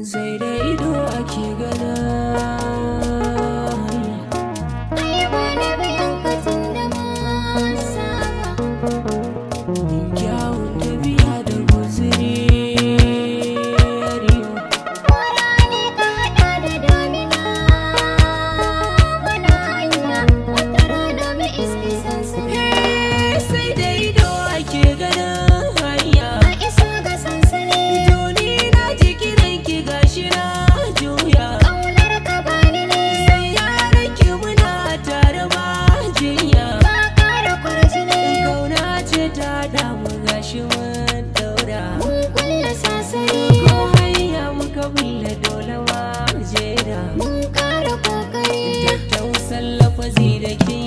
Sai da ido ake gana. Ai ba na biyan ka tun da mun saba. Kyawun tafiya da guzuri. Kora ne ka haɗa da damina. Muna hanya wata rana mu iske sansani. Sai da ido ake ganin hanya. A iso ga sansani. To ni na ji kiran ki, gashi na juya. Ƙaunar ka bani ne. Sai yaran ki muna tare ba jinya. Ba ƙara kwarjini. Kauna ce ta damu, gashi mun daura. Mun kulla sasari. Ko hanya muka bulle, dole ma jera. Mun ƙara kokari. Tattausan lafazi da kin